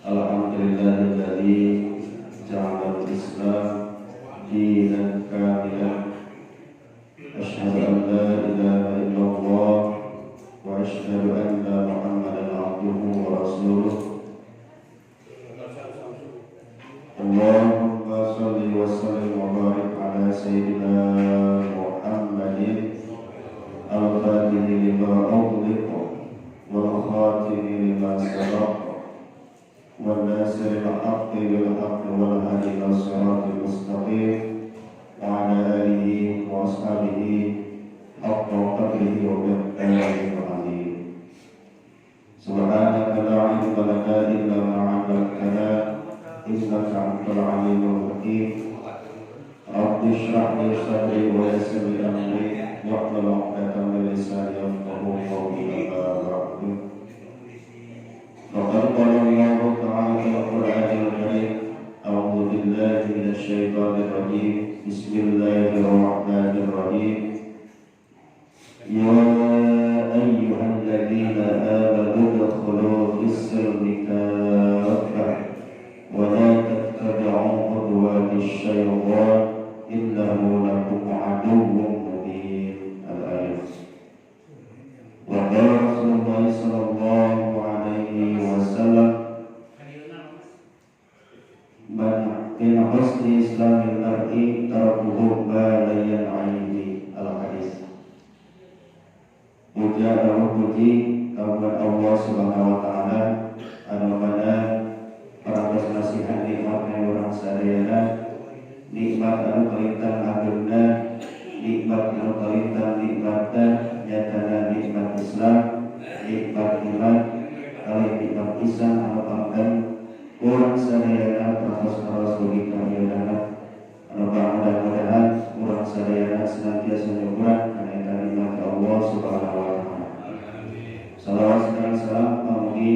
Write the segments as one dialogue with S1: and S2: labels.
S1: Alhamdulillahilladzi ja'ala al-Islam dinan kamilan. Asyhadu an la ilaha illallah wa asyhadu anna Muhammadan abduhu wa rasuluh. Allahumma shalli wa sallim wa barik ala sayyidina Muhammadin al-fatihi lima ughliq wal khatimi lima sabaq wal nasiril haqqi bil haqqi wal hadi ila siratil mustaqim wa ala alihi wa ashabihi haqqa qadrihi wa miqdarihi al-azim. Subhanaka la ilma lana illa ma 'allamtana innaka antal alimul hakim. Rabbi shrah li sadri wa yassir li amri wahlul 'uqdatam min lisani yafqahu qawli. Amma ba'du. Faqad qala Allahu ta'ala fil Qur'anil Karim, a'udzu billahi minasy syaithanir rajim. Bismillahirrahmanirrahim. Ya ayyuhalladzina amanu udkhulu fis-silmi kaffah wa la tattabi'u khutuwatisy syaitan innahu lakum aduwwum mubin. Al-ayat. Wa qala Rasulullah sallallahu alaihi wasallam, man min husni islamil mar'i tarkuhu ma la yan'ihi. Al-hadis. Puja dan puji kepada Allah Subhanahu wa taala anu mana parantos masihan nikmat ka urang sadayana, nikmat anu kalintang agengna, nikmat anu kalintang nikmatna nyatana nikmat Islam, nikmat iman, kalih nikmat ihsan anu pangkan urang sadayana parantos karaos dugi ka ieu dana anu mudah-mudahan urang sadayana senantiasa nyukuran kana eta nikmat Allah Subhanahu wa taala. Salawat dan salam pamugi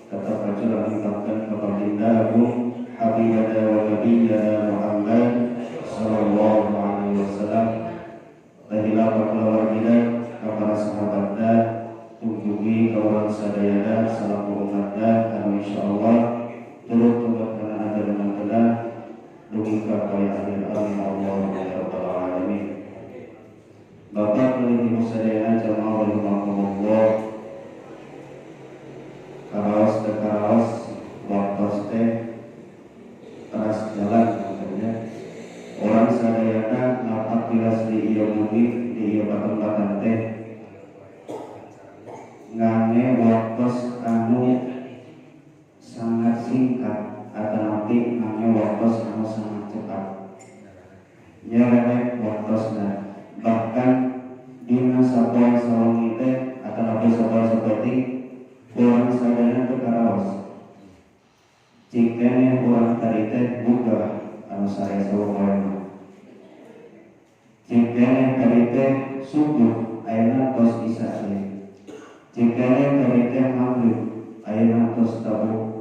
S1: tetap kacurah limpahkan ka baginda agung Habibana wa Nabiyana Muhammad sallallahu alaihi wasallam, tahila keluargina, ka para sahabatna, tunggugi ka urang sadayana salaku umatna anu insyaallah turut tumut kana ajaran dugi ka poe akhir. Amin Allahumma ya rabbal alamin. Bapak ibu sadayana jamaah rahimakumullah, karaos teh karaos waktos teh teras jalan, maksudnya urang sadayana napak tilas di ieu bumi, di ieu patempatan teh ngangge waktos anu sangat singkat atau nanti ngangge waktos anu sangat cepat, nyeleweng waktosna. Bahkan dina sapoe sawengi teh atau napi sapoe saperti urang sadayana teu karaos cik keneh urang tadi teh buka anu sare sapoe mah, cik keneh tadi teh subuh, ayeuna tos isya teh, cik keneh tadi teh maghrib, ayeuna tos tabuh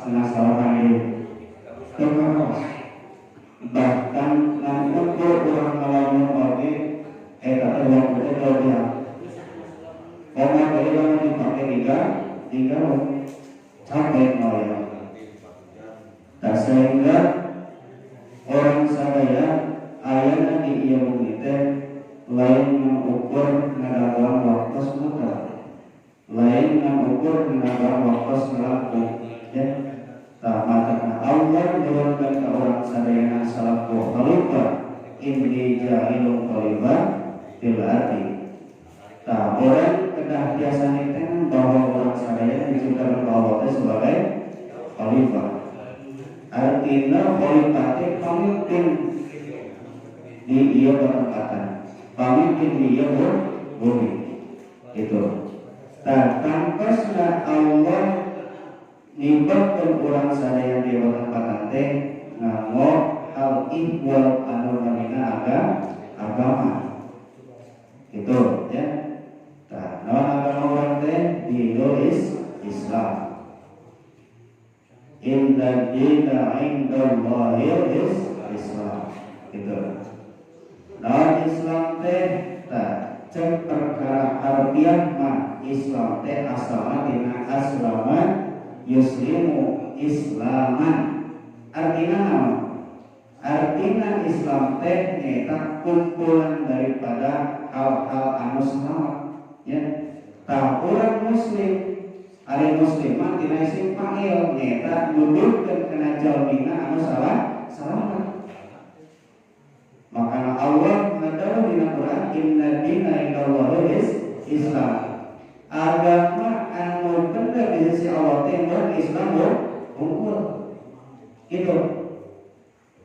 S1: 8:30 deui, teu karaos. Bahkan ngan ukur urang ngalamun oge eta teh waktu teh jauh. Komo teh lamun dipake tiga tiga capek ya. Tak sehingga urang sadaya ayana di ieu bumi teh lain mengukur ngadagoan waktu muter, lain mengukur ngadagoan waktu ngelangkung ya. Tah matakna Allah nurunkeun ka urang sadayana salaku khalifah, inni ja'ilun khalifah fil ardi. Tah urang kedah biasa teh bahwa urang sadayana diciptakan Allah teh sebagai khalifah. Artinya khalifah teh pemimpin di ieu pertempatan, pamimpin di ieu bumi itu. Tah tangkosna Allah nyibakkeun urang sadaya di pertempatan teh nganggo hal ihwal anu namina agama itu ya. Tah naon agama urang teh? Dinul Islam. Inna dina indallahil Islam itu. Naon Islam teh? Tah cek perkara harfiah mah Islam teh asalna tina aslama. yuslimu islaman. Artinya naon? Artinya Islam teh nyaeta kumpulan daripada hal-hal anu selamat ya. Tah urang muslim ari muslim mah tina isim fa'il nyaeta nuduhkeun kana jalmina anu salah selamat. Makana Allah ngadawuh dina Quran inna dina indallahi Islam. Agama anu bener di sisi Allah teh Islam unggul. Gitu.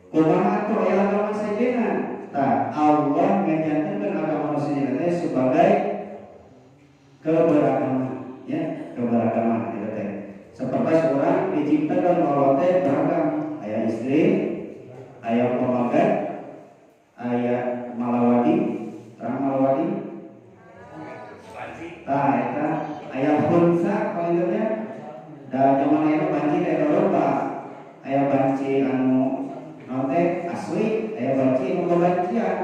S1: Kumaha atuh aya agama sejenna? Tah Allah ngajantenkeun agama sejenna teh sebagai keberagaman ya, keberagaman eta teh. Seperti orang diciptakan Allah teh beragam, aya istri, aya pamagat, aya malawadi, terang malawadi. Tah eta aya khunsa palinternya. Da zaman ayeuna banci teh loba. Aya banci anu naon teh asli, aya banci anu babancian.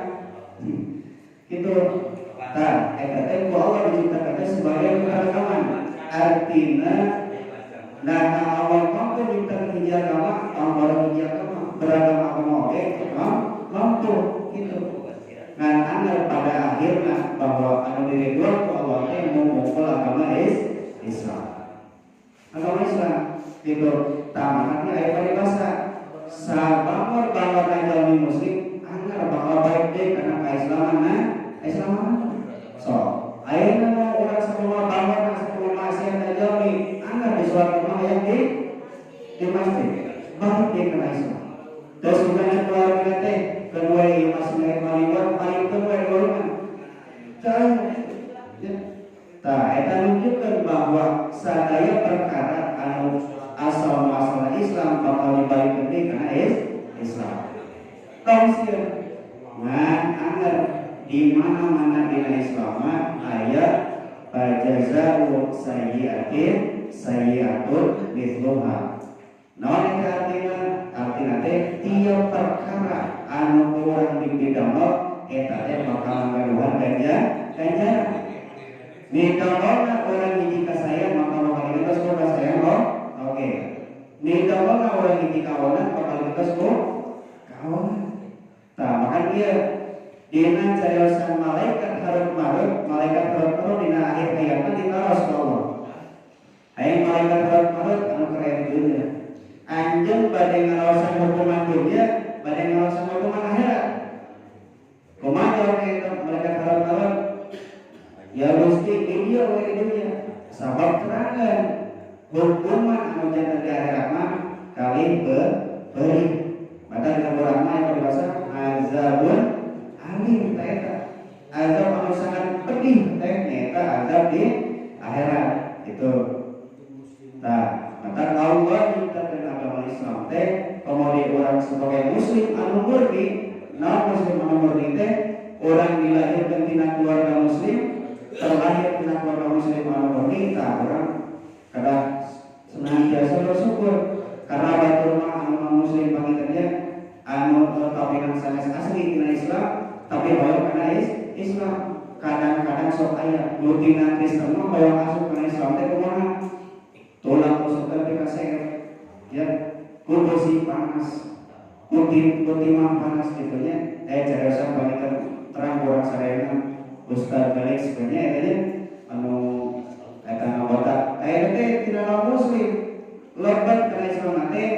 S1: Gitu. Tah eta teh ku Allah diciptakan teh sebagai keberagaman. Artina nah Allah mampu nyiptakeun hiji agama, orang hiji agama, beragam agama oge mampu gitu. Ngan anger pada akhirnya bahwa anu diridhoi ku Allah teh mengumpul agama Islam. Agama Islam gitu. Tah makanya aya paribasa sabangor-bangor jalmi muslim anger bakal baik deh karena keislaman nah Islaman. So, ayeuna mau urang semua bangor semua maksiat jalmi anger di suatu mah aya di masjid. Baik deh karena Islam. Terus bukan keluarga teh keun we ieu masih merek maliwat paling keun we golongan. Ya. Tah eta nunjukkeun bahwa sadaya perkara anu asal muasalna Islam bakal dibalikeun deui kana Islam. Tong sieun. Ngan anger di mana-mana dina Islam mah aya fajaza'u sayyi'atin sayyi'atun mithluha. Naon eta artina? Artina teh tiap perkara anu urang dipidamel eta teh bakal ngagaduhan ganjaran. Midamelna urang hiji kasayang maka bakal digentos ku kasayang oh oke. Midamelna urang hiji kawonan bakal digentos ku kawonan. Tah maka ieu dina cariosan malaikat Harut Marut, malaikat Harut Marut dina akhir hayatna ditaros ku Allah. Aya malaikat Harut Marut anu keren dunya. Anjeun bade ngaraosan hukuman dunya, bade ngaraosan hukuman akhirat. Kumaha jawabna eta malaikat Harut Marut? Ya Gusti, di dieu we di dunya. Sabab terangan hukuman anu janten di akhirat mah kalih beurih. Maka dina Quran mah aya paribasa azabun alim teh eta. Azab anu sangat pedih teh nyaeta azab di akhirat gitu. Nah, maka Allah nyiptakeun agama Islam teh komo urang sebagai muslim anu murni, naon muslim anu murni teh orang dilahirkan tina keluarga muslim, terlahir tina keluarga muslim anu murni, tah urang kada senantiasa bersyukur karena batur mah anu muslim pangintennya anu kawinan sanes asli tina Islam tapi hoyong kana Islam. Kadang-kadang sok aya nu tina Kristen mah hoyong asup kana Islam teh kumaha? Tulang rusuk teh dikasih ya, ku besi panas, ku timah panas gitu nya. Cariosan panginten terang urang sadayana Ustaz Felix nya eta nya anu eta ngabotak teh tina muslim lebat kana Islam teh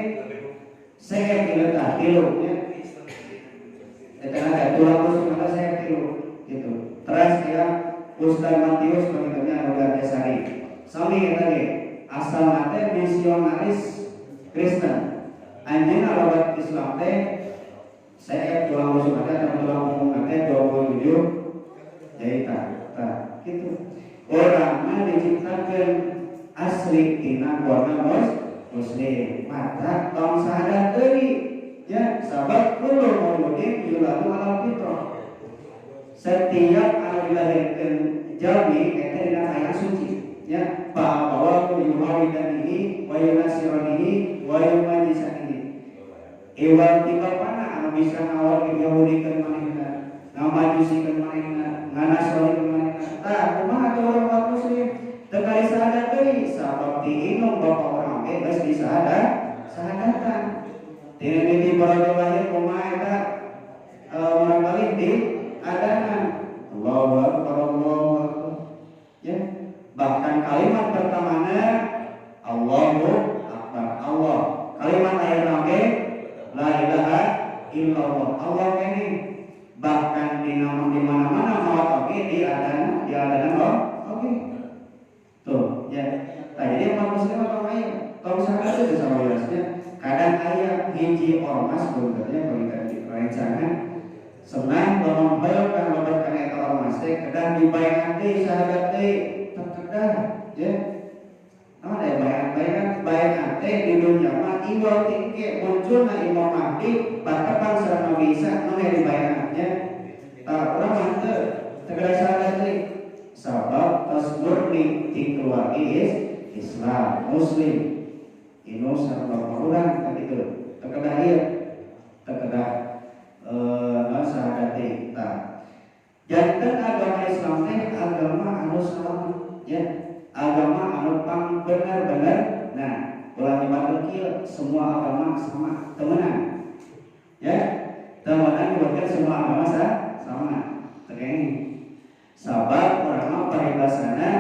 S1: saya kira tah tilu nya. Eta ada tulang rusuk mata saya tilu gitu. Terus ya Ustaz Matius pangintennya anu Arjasari. Sami eta ge asal teh misionaris Kristen. Anjeunna lobat Islam teh saya tulang rusuk teh atau tulang punggung teh 27 jahitan. Tah gitu. Urang mah diciptakeun asli tina keluarga muslim. Mata tong sadar deui ya sabab kullu mauludin yuladu alal fitrah. Setiap anu dilahirkeun jalmi eta dina kaayaan suci ya fa abawahu yuhawidanihi wa yunasiranihi wa yumajisanihi. Iwal ti bapana anu bisa ngawal Yahudikeun manehna, ngamajusikeun manehna, nganasronikeun manehna. Tah kumaha teh urang muslim teu kali sadar deui sabab ti indung bapa urang oge geus disahadatan. Tina mimiti barojo lahir kumaha eta murangkalih di adanan. Allahu akbar, Allahu akbar. Ya. Bahkan kalimat pertamana Allahu akbar. Allah. Kalimat akhirna oge la ilaha illallah. Allah kene. Bahkan di mana-mana maot oge di adanan oh oke. Tuh, ya. Nah, jadi umat muslim atau aya tong saha itu sawiosnya. Kadang aya hiji ormas sebenarnya bagi rerencangan senang lamun hoyong kan lebet kana eta ormas teh kedah dibayangan deui sahadat deui teu kedah ya. Naon aya bayangan-bayangan bayangan teh di dunya mah iwal tingke munculna Imam Mahdi patepang sareng Nabi Isa nu dibayangan nya. Tah urang mah teu kedah sahadat deui sabab tos murni ti keluarga Islam Muslim inu sareng bapak urang kan itu teu kedah ieu teu kedah sahadat teh. Tah janten agama Islam teh agama anu selamat ya, agama anu pang benar-benar. Nah, ulah nyebatkeun kieu semua agama sama temenan ya, temenan nyebutkeun semua agama sama teu kenging sabab urang mah paribasana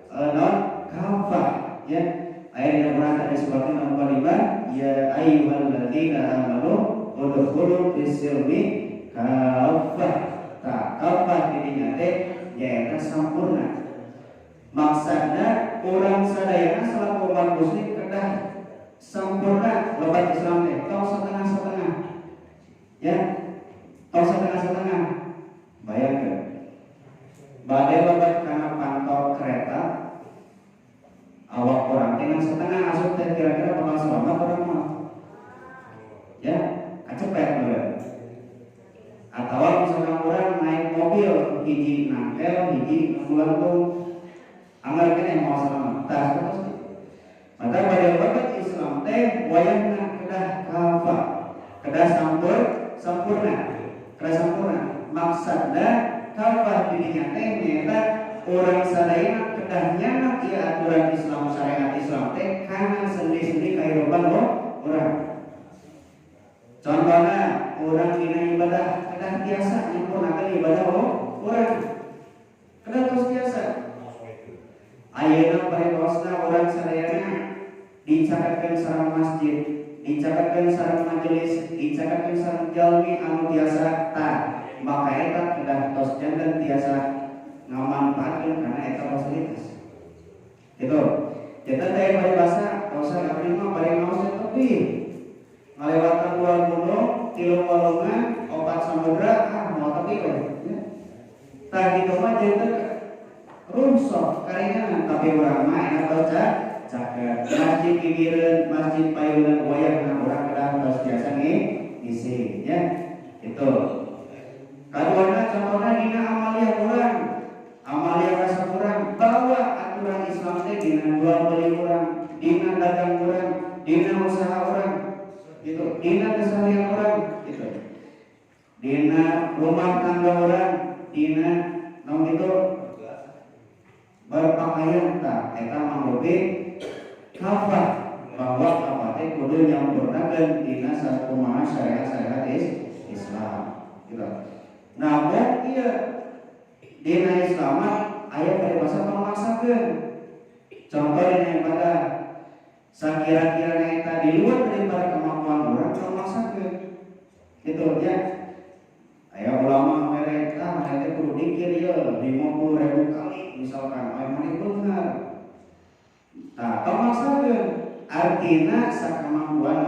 S1: non kafah ya. Ayat dina Quran tadi disebutkeun nomor 5 ya ayyuhalladzina amanu udkhulu fis-silmi kafah. Tah kafah di dinya teh nyaeta sampurna. Maksudna urang sadayana selaku umat muslim kedah sampurna lebat Islam teh tong setengah-setengah ya, tong setengah-setengah. Bayangkeun bade lebat kana pantau kereta awak urang teh ngan setengah asup teh kira-kira bakal selamat urang mah ya, kacepet meureun. Atau misalkan urang naik mobil hiji nangkel hiji ngelantung anggar kene mau selamat tah terus. Maka pada babat Islam teh wayahna kedah kafah, kedah sampurna, kedah sampurna. Maksudna kafah didinya teh nyaeta urang sadayana kedah nyanak ieu aturan Islam syariat Islam teh kana sendi-sendi kahirupan urang. Contohna urang dina ibadah kedah biasa nyempurnakeun ibadah urang. Kedah terus biasa. Ayeuna paribasna urang sadayana dicakatkeun sareng masjid, dicakatkeun sareng majelis, dicakatkeun sareng jalmi anu tiasa tah, maka eta kedah tos janten tiasa ngamanfaatkeun kana eta fasilitas. Gitu. Janten teh paribasa tos abdi mah bari ngaos teh tepi. Ngalewatan dua gunung, tilu walungan, opat samudra, ah mau tepi we. Ya. Tah kitu mah janten rusak karinganan tapi urang mah enak tos caket. Masjid gigireun, masjid payunan wayahna urang kedah tos biasa ngisi ya. Itu. Kaduana contohna dina amaliah urang. Amaliah rasa urang bawa aturan Islam teh dina jual beli urang, dina dagang urang, dina usaha urang gitu, dina keseharian urang gitu. Dina rumah tangga urang, dina naon gitu berpakaian tah eta mangrupi kafah bahwa kafah teh kudu nyampurnakeun dina sakumaha syariat-syariat Islam gitu. Namun ieu dina Islam mah aya paribasa memaksakeun. Contoh dina ibadah sakira-kirana eta di luar daripada kemampuan urang memaksakeun. Gitu ya. Aya ulama mere tah maneh teh kudu dikir ieu 50.000 kali misalkan aya maneh beunghar. Tah tong maksakeun artina sakamampuan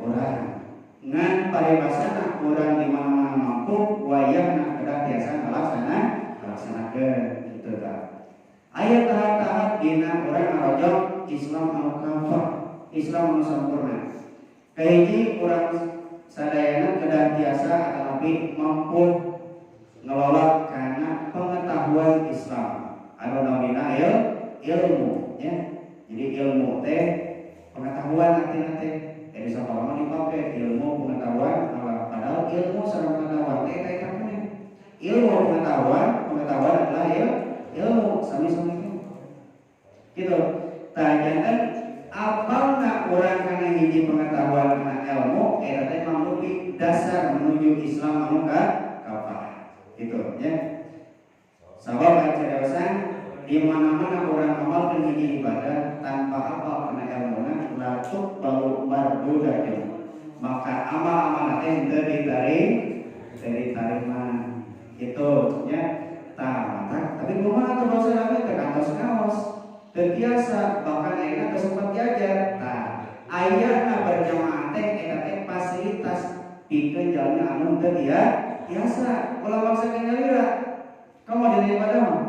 S1: urang. Ngan paribasana urang di mana-mana mampu wayahna kedah tiasa ngalaksanakeun kitu tah. Aya tahap-tahap dina urang ngarojong Islam anu kafah, Islam anu sampurna. Kahiji urang sadayana kedah tiasa atanapi mampu ngelola kana pengetahuan Islam anu namina ilmu ya. Jadi ilmu teh pengetahuan artina teh jadi sakola mah dipake ilmu pengetahuan, padahal ilmu sareng pengetahuan teh eta eta keneh. Ilmu pengetahuan, pengetahuan adalah ilmu sami-sami gitu. Tah janten apalna meunang hiji pengetahuan kana ilmu eta teh mamluki dasar menuju Islam anu ka kafah gitu ya. Sabab acariosan di mana-mana orang amalkeun hiji ibadah tanpa apal kana ilmuna la tuqbalu mardudatun, maka amal-amal teh henteu diterima gitu ya. Tah tapi kumaha atuh basa kami teh kantos ngaos teu biasa bahkan ayeuna teu sempat diajar. Tah ayana berjamaah teh eta teh fasilitas pikeun jalmi anu teu biasa ulah maksa nyalira. Kamu dina ibadah mah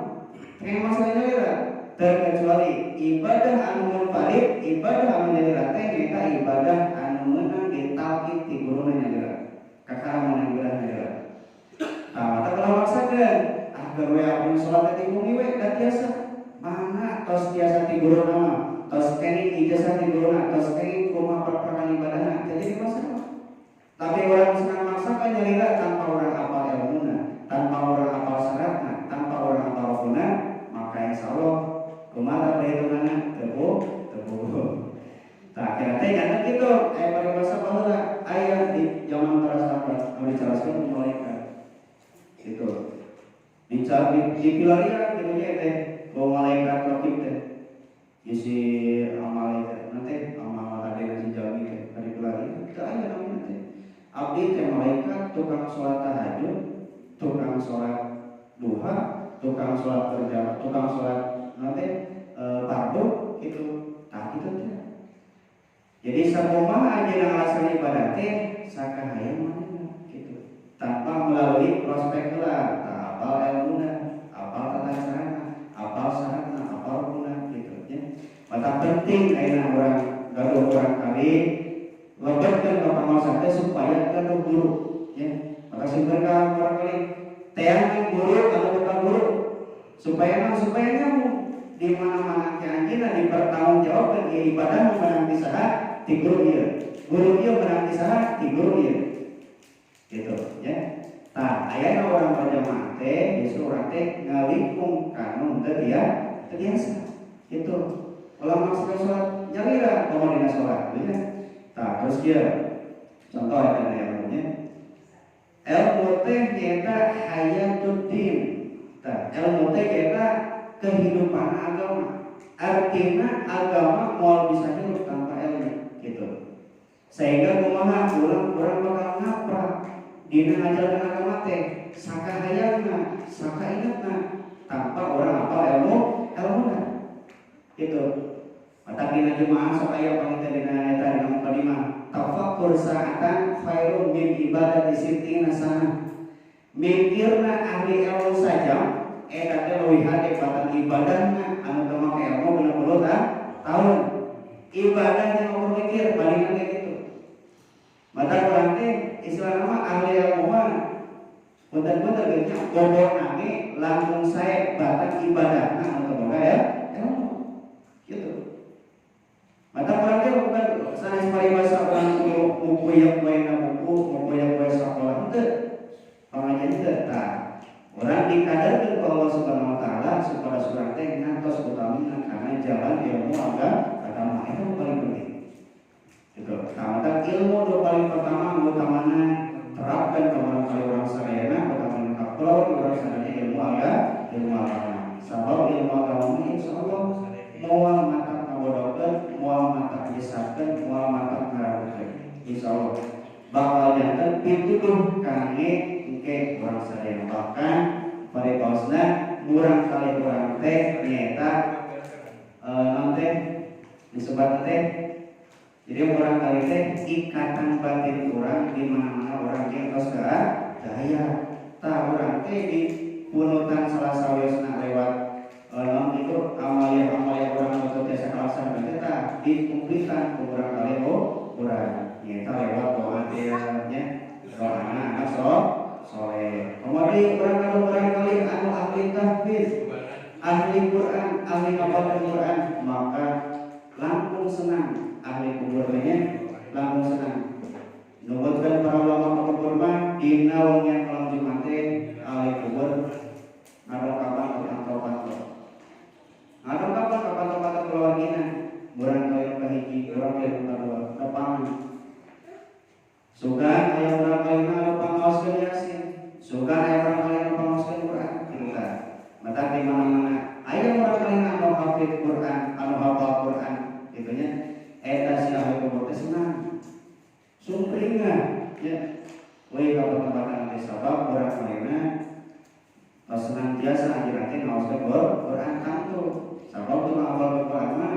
S1: teu maksa nyalira terkecuali ibadah anu munfarid, ibadah anu nyalira teh nyaeta ibadah anu meunang ditalqin ti guruna nyalira kakara meunang ibadah nyalira. Tah mata kalau maksakeun ah keur we abdi salat ti bumi we da tiasa mana tos tiasa ti guruna mah tos kenging ijazah ti guruna tos kenging kumaha perperangan ibadahna teu jadi masalah. Tapi orang senang maksakan nyalira tanpa orang apal ilmuna, tanpa orang apal syaratna, tanpa orang apal rukuna, maka insyaallah kumaha perhitunganna teu teu. Tah kira teh nyata kitu aya paribasa baheula aya di zaman para sahabat anu dicaraskeun ku malaikat. Gitu. Dicari di pilarian gitu nya teh ku malaikat raqib teh. Isi amal teh nanti amal hadena si jalmi teh di pilarian teu aya namanya teh. Abdi teh malaikat tukang sholat tahajud, tukang sholat duha, tukang sholat berjamaah, tukang sholat nanti fardu gitu. Tah kitu teh. Jadi sakumaha aja ngalaksanakeun ibadah teh sakahayang manehna gitu. Tanpa melalui prospek heula, tah apal ilmuna, apal tata carana, apal syaratna, apal rukuna gitu nya. Mata penting ayeuna urang gaduh urang kali lebetkeun ka pangaosan teh supaya gaduh guru ya. Maka simpen ka urang kali teangan guru anu bukan guru supaya naon supaya nyambung di mana-mana ke anjeunna dipertanggungjawabkeun ieu ibadah meunang ti saha ti guru ieu. Guru ieu meunang ti saha ti guru ieu. Gitu ya. Tah ayana urang berjamaah teh justru urang teh ngalikung kanu teu biasa gitu. Ulah maksa salat nyalira komo dina salat gitu ya. Tah terus kieu contoh eta ilmunya. Ilmu teh nyaeta hayatuddin. Tah ilmu teh nyaeta kehidupan agama. Artinya agama moal bisa hidup tanpa ilmu gitu. Sehingga kumaha urang bakal ngaprak dina ngajarkeun agama teh sakahayangna, sakaingetna tanpa orang apal ilmuna gitu. Mata dina jemaah sok aya panginten dina eta dina mukadimah tafakkur sa'atan khairum min ibadati sittina sanah. Mikirna ahli ilmu saja eta teh leuwih hade batan ibadahna anu teu make ilmu 60 tahun. Ibadah yang ukur mikir bandingan kayak gitu. Mata urang teh istilah nama ahli ilmu mah punten-punten geus nya bobona ge langkung sae batan ibadahna anu teu boga ya ilmu. Gitu. Mata urang teh bukan sanes paribasa urang mukuyeuk wae na buku, mukuyeuk wae sakola henteu. Pangajian teu tah. Urang dikadarkeun ku Allah Subhanahu wa taala supaya urang teh ngantos utamina karena jalan ilmu agama itu paling penting. Gitu. Nah, maka ilmu nu paling pertama utamana terapkan ke orang kali urang sadayana, utamana ka keluarga urang sadayana ilmu agama. Sabab ilmu agama ini insyaallah moal matak ngabodokeun, moal matak nyesatkeun, moal matak ngaragukeun. Insyaallah bakal janten pituduh kangge engke urang sadayana. Bahkan paribasna murang kali urang teh nyaeta naon teh disebat teh. Jadi urang kali teh ikatan batin urang di mana-mana urang ge tos daya. Tah urang teh di punutan salah sawiosna lewat naon itu amalia-amalia urang nu teu tiasa kalaksana teh tah dikumplitan ku urang kali urang nyaeta lewat doa teh nya doana anak soleh. Kemudian urang kalau urang kali anu ahli tahfiz, ahli Quran, ahli ngapalkeun Quran, maka langkung senang ahli kuburnya langkung senang. Nungutkeun para ulama kubur mah dina wengi malam Jumat teh ahli kubur ngadongkapan ke pantau-pantau. Ngadongkapan ke pantau-pantau keluargina, urang kali nu kahiji, urang kali nu kadua, nepangkeun Sugan aya urang kalina anu pangaoskeun Yasin, sugan aya urang kalina anu pangaoskeun Quran kitu tah. Matak di mana-mana aya urang kalina anu hafid Quran, anu hafal Quran kitu nya. Eta si ahli kubur teh senang. Sumringah ya. We ka tempatan teh sabab urang kalina senang biasa anjeunna teh ngaoskeun Quran tangtu. Sabab teu ngahafal Quran mah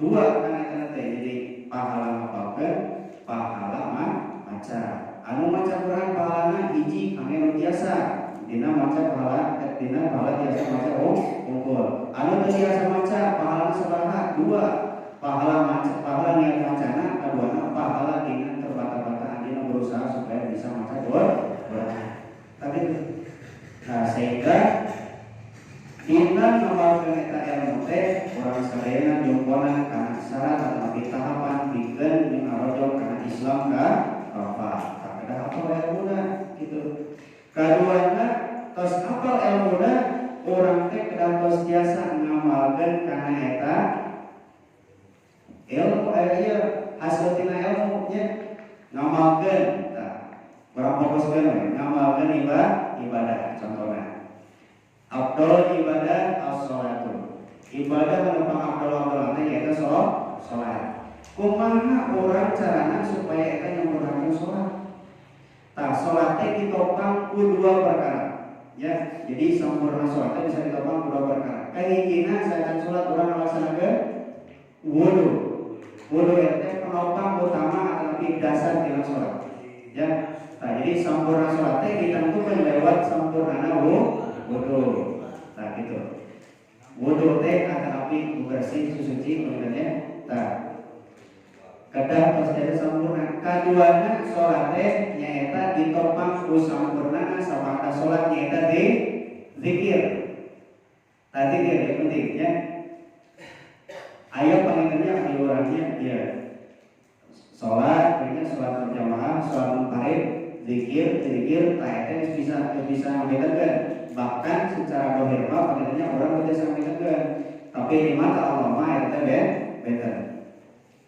S1: dua kan eta teh jadi pahala ngapalkeun, pahala mah maca. Anu maca Quran pahalana hiji kangge nu biasa dina maca pahala dina pahala biasa maca unggul. Anu teu biasa maca pahalana sabaraha? Dua. Pahala maca, pahala niat macana, kaduana pahala dina terbata-bata anjeunna berusaha supaya bisa maca Quran. Tapi nah sehingga dina ngamalkeun eta ilmu teh urang sadayana jongkonan kana syarat atau tahapan pikeun ngarojong kana Islam ka kafah. Tah kedah hafal ilmuna gitu. Kaduana tos hafal ilmuna urang teh kedah tos biasa ngamalkeun kana eta ilmu ieu hasil tina ilmu nya ngamalkeun. Tah urang fokuskeun we ngamalkeun ibadah contohna. Afdol ibadah as-sholatu. Ibadah anu pangafdol-afdolna nyaeta salat. Kumaha urang carana supaya eta nyempurnakeun salat? Tah salat teh ditopang ku dua perkara. Ya, jadi sempurna salat teh bisa ditopang ku dua perkara. Kahijina saacan salat urang ngalaksanakeun wudu. Wudu eta penopang utama atau lebih dasar dina salat. Ya, nah, jadi sempurna salat teh ditentukan lewat sempurnana wudu. Nah, gitu. Wudu teh atanapi bersih susuci maksudnya. Tah kedah tos jadi sempurna. Kaduana salat teh nyaeta ditopang ku sampurnana sabada salat nyaeta di zikir. Tah zikir yang penting ya. Aya pangintennya di orangnya ya. Salat, ini salat berjamaah, salat munfarid, zikir, zikir, tah eta bisa bisa ngabedakeun. Bahkan secara dohir mah pangintennya orang bisa ngabedakeun. Tapi di mata Allah mah eta teh benten.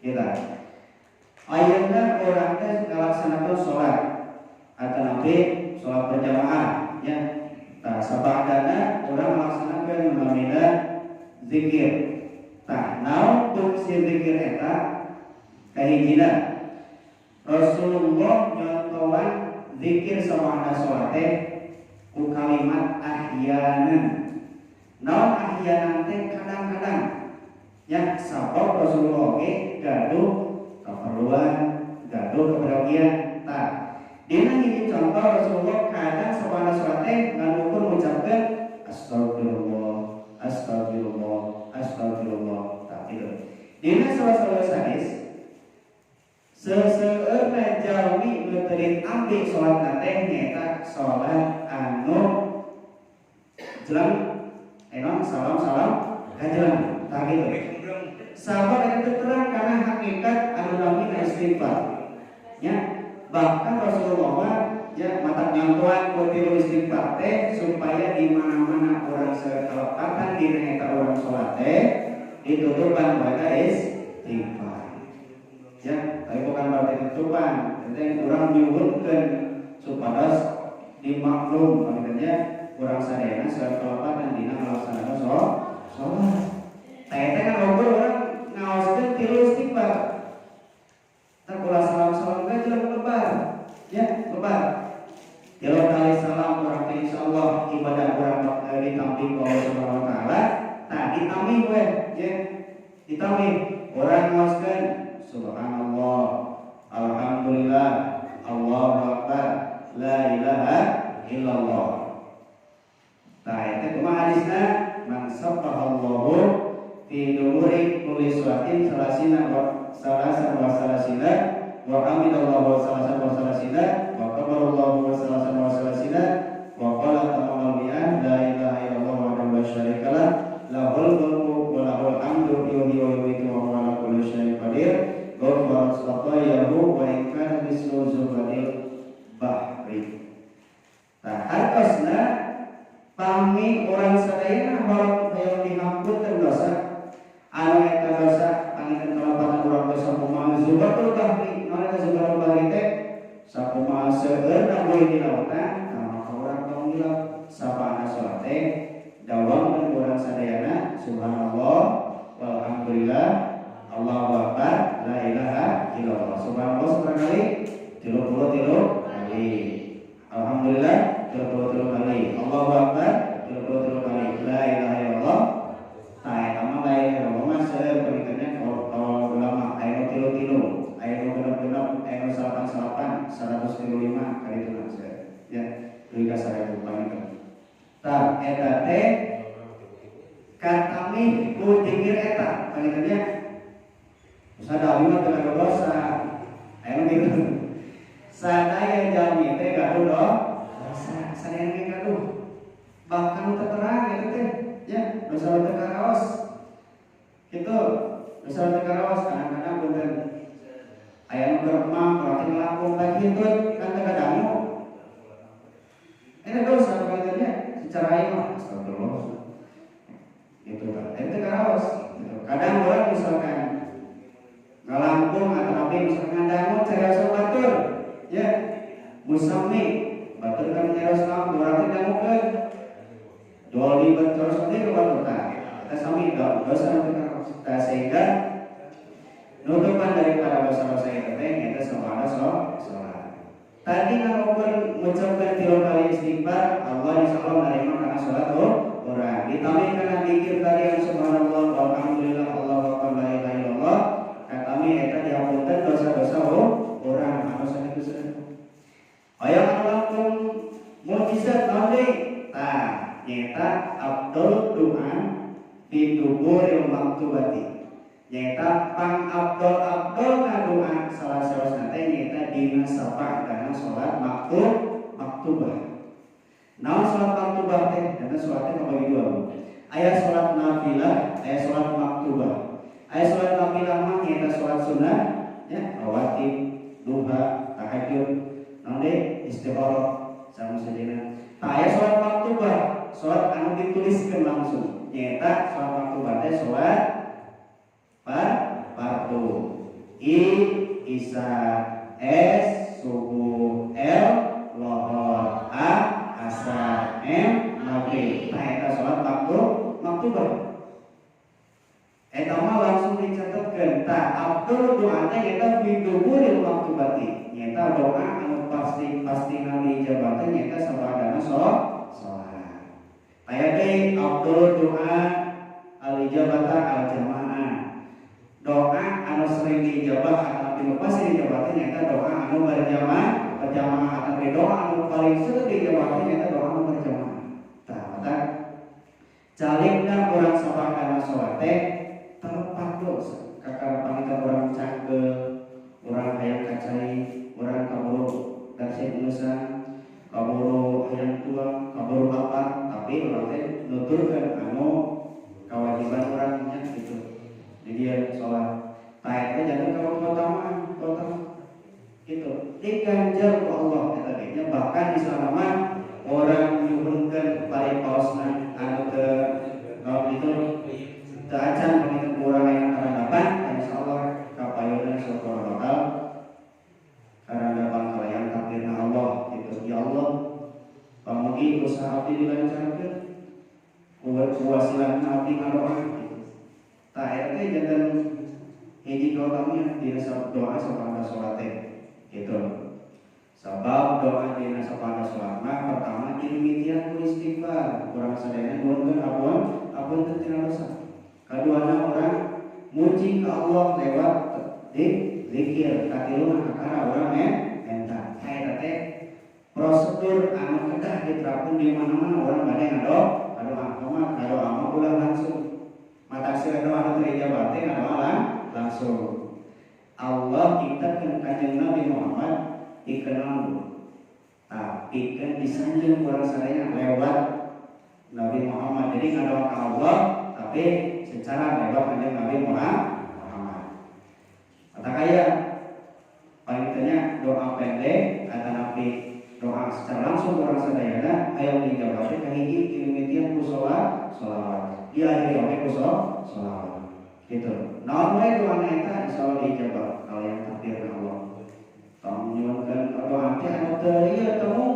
S1: Kita ayeuna urang teh ngalaksanakeun salat atanapi salat berjamaah ya. Tah sabadana urang melaksanakeun namina zikir. Tah naon fungsi zikir eta? Kahijina Rasulullah nyontohan zikir sabada salat teh ku kalimat ahyanan. Naon ahyanan teh kadang-kadang ya, sabab Rasulullah oge gaduh keperluan, gaduh kepergian. Tah dina hiji contoh Rasulullah kadang sabada salat teh nganukur ngucapkeun astagfirullah, astagfirullah, astagfirullah. Tah kitu. Dina salah satu hadis seseueurna jalmi nu teu ditampi salat teh nyaeta salat anu jelang enon salam-salam kajelang. Tah kitu. Sabab eta terang karena hakikat anu namina istighfar. Ya, bahkan Rasulullah ya mata nyontohan ku tilu istighfar teh supaya di mana-mana orang sekelepatan dina eta urang salat teh ditutupan baca istighfar. Ya, tapi bukan berarti tutupan, penting urang nyuhunkeun supados dimaklum maksudnya urang sadayana sakelepatan dina ngalaksanakeun salat. Tah eta kan ngobrol urang ngaoskeun tilu istighfar. Tah ulah salam-salam ge jelema lebar. Ya, lebar. Tilu kali salam urang teh insyaallah ibadah urang ditampi ku Allah Subhanahu wa taala. Tah ditampi we ya. Ditampi urang ngaoskeun subhanallah, alhamdulillah, Allahu akbar, la ilaha illallah. Tah eta kumaha hadisna? Man sabbahallahu fi duburi kulli sholatin salasina wa salasan wa salasina wa hamidallahu salasan wa salasina wa kabarallahu salasan wa salasina wa qala tamamal mi'ah la ilaha illallah wahdahu la syarikalah lahul mulku wa lahul hamdu yuhyi wa yumiitu wa huwa ala kulli syai'in qadir ghafarat khatayahu wa in kana mislu zubadil bahri. Tah hartosna pami urang sadayana hoyong dihampunten dosa anu eta dosa panginten kalepatan urang dosa kumaha zubatul bahri naon eta zubatul bahri teh boleh dilautan, maka urang tong hilap sapana salat teh dawamkeun urang sadayana subhanallah walhamdulillah Allahu akbar la ilaha illallah. Subhanallah sabaraha kali? 33 kali. Alhamdulillah 33 kali. Allahu akbar 33 kali. La ilaha illallah. Tah eta mah la ilaha illallah mah seueur penitanya kalau ulama aya nu 3-3, aya nu 6-6, aya nu 8-8, 135 kali itu mah seueur. Ya, dugi ka 1000 panginten. Tah eta teh katami ku dzikir eta panginten nya. Sada abdi mah teu gaduh dosa. Aya nu kitu. Sadaya jalmi teh gaduh dosa, sadaya ge gaduh. Bahkan teu terang eta teh, ya, dosa teu karaos. Kitu, dosa teu karaos kadang-kadang punten. Aya nu keur emam berarti ngelangkung ka hitut kan teu kadangu. Eta dosa panginten nya secara ieu mah astagfirullah. Gitu kan. Eta teu karaos gitu. Kadang orang misalkan ngalangkung atau nabi misalkan ngadangu cariosan batur ya musami batur kan nyarios naon berarti dangukeun doli batur sendiri ke batur tah eta sami dosa nu teu karaos. Tah sehingga nutupan daripada dosa-dosa itu teh nyaeta sabada salat. Tadi ngarokeun ngucapkeun 3 kali istighfar, Allah insyaallah menerima karena salat urang. Ditambah kana zikir tadi yang subhanallah walhamdulillah Allahu akbar la ilaha illallah, katami eta dihapunten dosa-dosa urang anu sakitu sakitu. Aya anu langkung mukjizat naon deui? Tah, nyaeta afdal doa fi duburil maktubati. Nyaeta pang afdol-afdol ngadoa salah saosna teh nyaeta dina sapa'dana salat maktubah. Naon salat maktubah teh? Karena salat teh kabagi dua. Aya salat nafilah, aya salat maktubah. Aya salat nafilah mah nyaeta salat sunnah ya, rawatib, duha, tahajud, naon deui? Istikharah sama sajena. Tah aya salat maktubah, salat anu dituliskeun langsung. Nyaeta salat maktubah teh salat fardu. I isya, S subuh, L lohor, A asar, M maghrib. Tah eta salat maktubah. Eta mah langsung dicatatkeun. Tah afdal doa teh nyaeta fi duburil maktubati. Nyaeta doa anu pasti diijabah teh nyaeta sabadana salat. Aya deui afdal doa al ijabata al jamaah. Doa anu sering diijabah atau anu pasti diijabah teh nyaeta doa anu berjamaah, berjamaah atau doa anu paling sering diijabah teh nyaeta doa anu berjamaah. Tah mata calikna urang sabadana salat teh tempat dosa kakara pangita urang cangkeul, urang hayang kacai, urang kaburu dasih nusa, kaburu hayang tuang, kaburu lapar, tapi urang teh nuturkeun anu kewajiban urang nya gitu. Jadi dia sholat tah eta jangan keutamaan, keutamaan gitu. Diganjar ku Allah eta ge nya, bahkan di sana mah orang nyuhunkeun paripaosna anu teu naon itu teu acan begitu urang yang karandapan, insyaallah kapayunna syukur bakal karandapan kalayan takdirna Allah gitu. Ya Allah, pamugi usaha abdi dilancarkeun, kuwasilahna abdi ngadoa gitu. Tah eta teh janten hiji kautamian dina doa sapana salat teh gitu. Sabab doa dina sapana salat mah pertama dimimitian ku istighfar, urang sadayana nuhunkeun ampun teu tina dosa. Kaduana urang muji ka Allah lewat zikir, katiluna kakara urang menta. Tah eta teh prosedur anu kedah diterapkeun di mana-mana urang bade ngadoa, ngadoa mah ngadoa mah ulah langsung. Mata sira doa anu teu ijabah teh ngadoa langsung. Allah ciptakeun Kanjeng Nabi Muhammad dikenal, tapi kan disanjung urang sadaya lewat Nabi Muhammad. Jadi ngadoa ka Allah tapi secara lewat Kanjeng Nabi Muhammad. Kata kaya paling tanya doa pendek kata Nabi doa secara langsung urang sadayana aya dijawab teh kahiji dimimitian ku salat sholawat diakhiri oge ku sholawat gitu. Naon wae doana eta insyaallah diijabah kalayan takdir Allah. Tong nyuwunkeun doa teh anu teu ieu teu mungkin.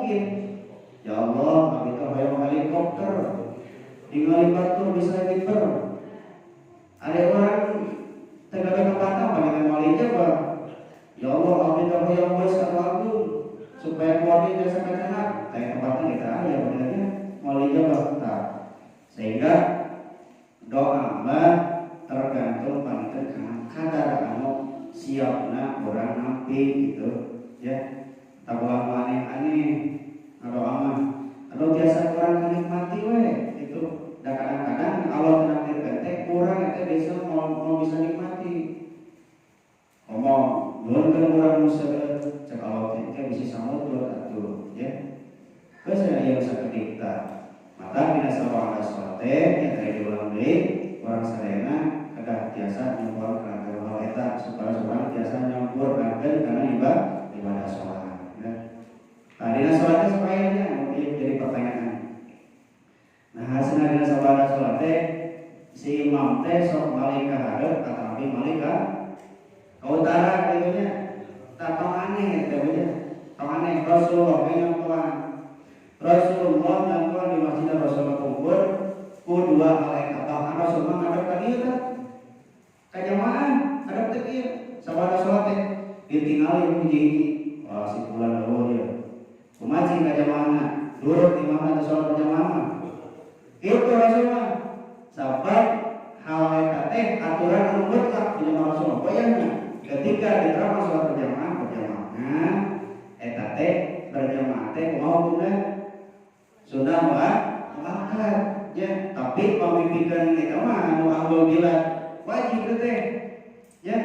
S1: hoyong bos anu agung supaya keluarga jasa kacanak kayak tempatnya kita aya benernya moal ijabah tah. Sehingga doa mah tergantung paniten kana kadar anu siapna urang nampi gitu ya. Tah ulah aneh-aneh ngadoa mah anu biasa kurang menikmati we gitu. Da kadang-kadang Allah menakdirkan teh kurang eta biasa mau bisa nikmati. Ngomong nuhunkeun urang nu seueur cek Allah teh teh bisa samudra atuh ya. Geus aya sakedik tah. Mata dina sabada salat teh nya tadi diulang deui urang sadayana kedah tiasa nyampur kana hal eta supaya urang tiasa nyampurkeun kana ibadah salat ya. Nah, dina salat teh supaya nya mungkin jadi pertanyaan. Nah, hasilna dina sabada salat teh si imam teh sok balik ka hareup atawa balik ka utara gitu nya. Tah tong aneh teh nya. Tong aneh Rasulullah ge nyontohan. Rasulullah nyontohan di Masjid Rasulullah kumpul ku dua hal eta. Bahkan Rasulullah ngadep ka dieu teh. Ka jamaah ngadep teh kieu. Sabada salat teh ditingali ku hiji-hiji. Wah, si fulan eueuh ieu. Kumaha cing ka jamaahna? Nurut imamna teh salat berjamaah mah. Itu Rasulullah. Sabab hal eta teh aturan anu mutlak di zaman Rasulullah. Bayangna ketika diterapkan salat berjamaah, berjamaah eta teh berjamaah teh kumaha hukumna? Sunnah muakkad ya, tapi pamimpikeun eta mah anu ahlul bilad wajib teh ya.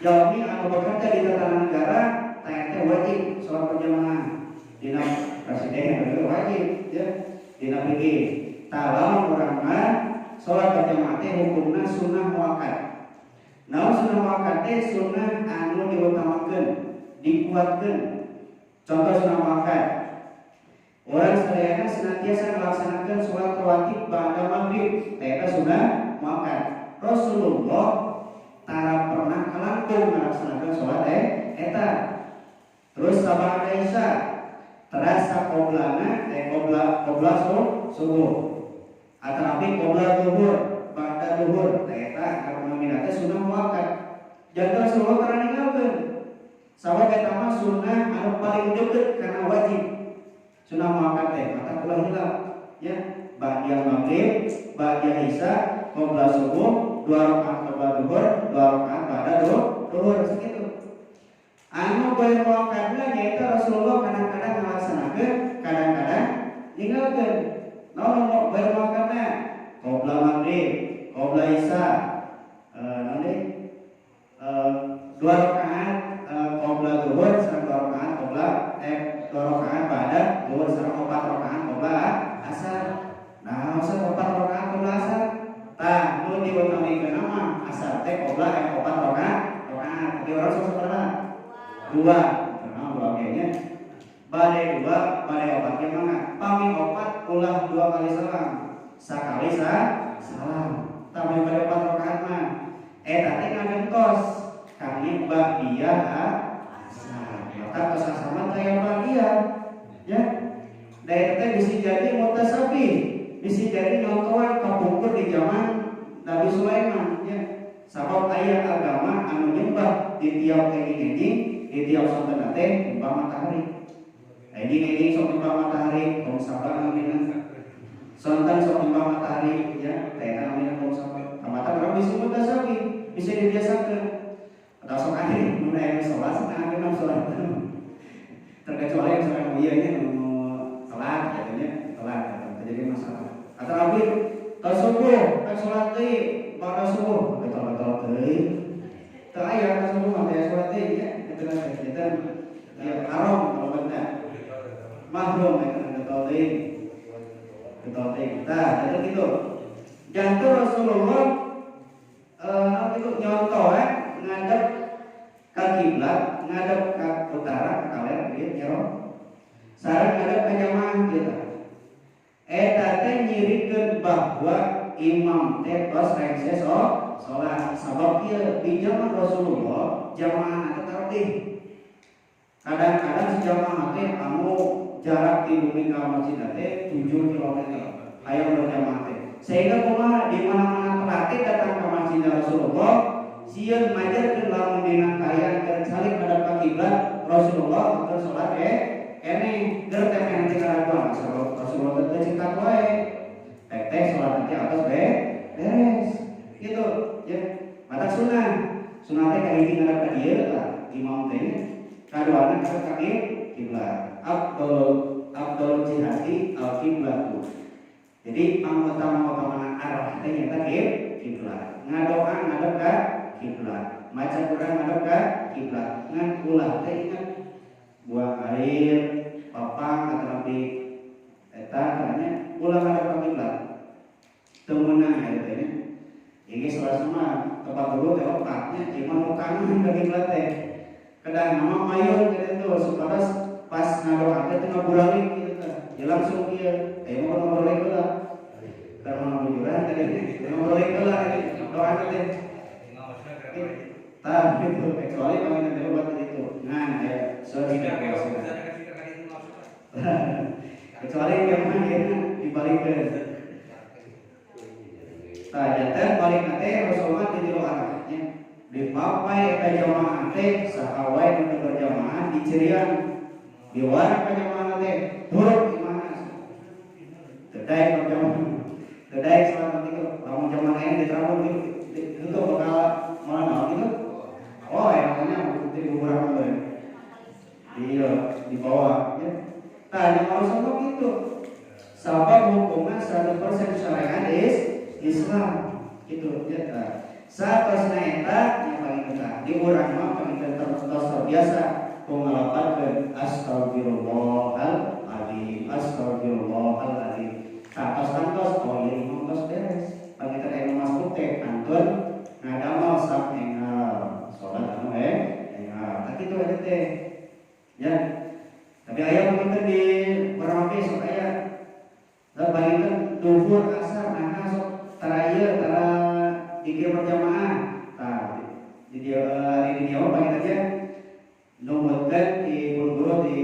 S1: Jalmi anu bekerja di tatanan negara teh wajib salat berjamaah. Dina presiden itu wajib ya. Dina fikih. Tah lamun urang mah salat berjamaah teh hukumna sunnah muakkad. Naon sunnah muakkad teh? Sunnah anu diutamakeun, dikuatkeun. Contoh sunnah muakkad. Orang sadayana senantiasa melaksanakan sholat rawatib ba'da maghrib, teh eta sunnah muakkad. Rasulullah tara pernah kalangkung melaksanakan sholat eta. Terus sabada Isya terasa qoblana qobla qobla subuh. Atanapi qobla zuhur, ba'da zuhur, teh eta karena minatnya sunnah muakkad. Janten Rasulullah tara ninggalkeun. Sabab eta mah sunnah anu paling deket karena wajib. Sunnah muakkad teh mata ulah hilap ya. Ba'da maghrib, ba'da isya, qobla subuh, 2 rakaat qobla zuhur, 2 rakaat ba'da zuhur segitu. Anu bae muakkadna nyaeta Rasulullah kadang-kadang ngalaksanakeun, kadang-kadang ninggalkeun. Naon bae muakkadna? Qobla maghrib, qobla isya, naon deui? 2 rakaat qobla zuhur sareng 2 rakaat qobla 2 rakaat ba'da zuhur sareng 4 rakaat qobla asar. Nah, usah 4 rakaat qobla asar. Tah, nu diutamikeun mah asar teh qobla 4 rakaat. Tapi orang sok sabaraha? 2. Nah, dua kayaknya. Bade 2, bade 4 ge mangga. Pami 4 ulah 2 kali salam. Sakali salam. Tah bade 4 rakaat mah. Eta teh ngagentos kami ba'diyah asar. Maka tos asar teh ba'diyah. Ya. Da eta teh bisa jadi mutasabih, bisa jadi nyontohan kapungkur di zaman Nabi Sulaiman ya. Sabab aya agama anu nyembah di tiap enjing-enjing, di tiap sonten teh nyembah matahari. Enjing-enjing sok nyembah matahari, kaum Sabah namina. Sonten sok nyembah matahari ya, teh eta namina kaum Sabah. Kamata urang bisa mutasabih, bisa dibiasakeun. Atau sok aneh mun aya salat cenah anu salat. Terkecuali yang sampai ieu nya nu telat gitu nya, telat gitu, jadi masalah. Atau abdi tos subuh, tos salat deui, pada subuh, betul-betul deui. Teu aya tos subuh mah teh salat deui nya, kitu teh kita ya haram kalau bener. Mahrum eta betul deui. Betul deui. Tah, jadi gitu. Janten Rasulullah itu nyontoh ngadep ka kiblat, ngadep ka utara, ka kaler ieu nyero. Sareng ngadep ka jamaah gitu. Eta teh nyirikeun bahwa imam teh tos rengse salat. Sabab ieu di zaman Rasulullah jamaah teh tartib. Kadang-kadang si jamaah teh anu jarak di bumi ka masjid teh 7 km. Hayang berjamaah teh. Sehingga kumaha di mana-mana telatih datang ke masjid Rasulullah, sieun majarkeun lamun dina kaayaan keur salik hadap ka kiblat Sebab Rasulullah keur salat kene keur teh nanti karaguan Rasulullah teh cekak wae. Tek teh salat nanti atos beres. Gitu ya. Mata sunnah. Sunnah teh kahiji ngadep ka dieu lah imam teh nya. Kaduana ka kiblat. Abdul jihati al kiblatu. Jadi pangutama-utamana arah teh nyata kiblat. Ngadoa ngadep ka kiblat. Maca Quran ngadep ka kiblat. Ngan ulah teh ingat buang air, papang atau nabi eta tanya ulah ngadep ka kiblat. Teu meunang eta teh nya. Ieu salah semua tempat dulu teh opatnya ieu mah nu kangen ka kiblat teh. Kedah nama mayun gitu supados pas ngadoa teh teu ngaburalik gitu teh. Ya langsung ieu, aya mah ngobrol heula. Karena ngabujuran tadi ngobrol heula doa teh. Tah gitu, kecuali panginten teh buat itu. Nah, aya kecuali yang mana ieu dibalikeun. Tah janten balik teh Rasulullah di tilu arahnya. Dipapai eta jamaah teh saha wae nu berjamaah dicirian. Diwara ka jamaah teh turut imahna. Teu daek berjamaah. Teu daek salat itu lamun jamaah lain diterapun itu bakal malah naon gitu. Oh, emangnya di beberapa boleh. Iya, di bawah ya. Nah, yang Rasulullah gitu. Sabab hukumnya 100% syariat is Islam gitu ya. Nah, saatosna eta yang paling betah di urang mah paling terus terbiasa pengalapan astagfirullahaladzim astagfirullahaladzim. Kantos-kantos oh ieu imam tos beres. Panginten aya masuk teh kantun ngadamel saf enggal salat anu enggal. Tah kitu eta teh. Ya. Tapi aya panginten di urang oge sok aya. Da panginten duhur asar nah sok tara ieu tara dikir berjamaah. Tah di dieu hari di dieu mah panginten nya numutkeun di guru di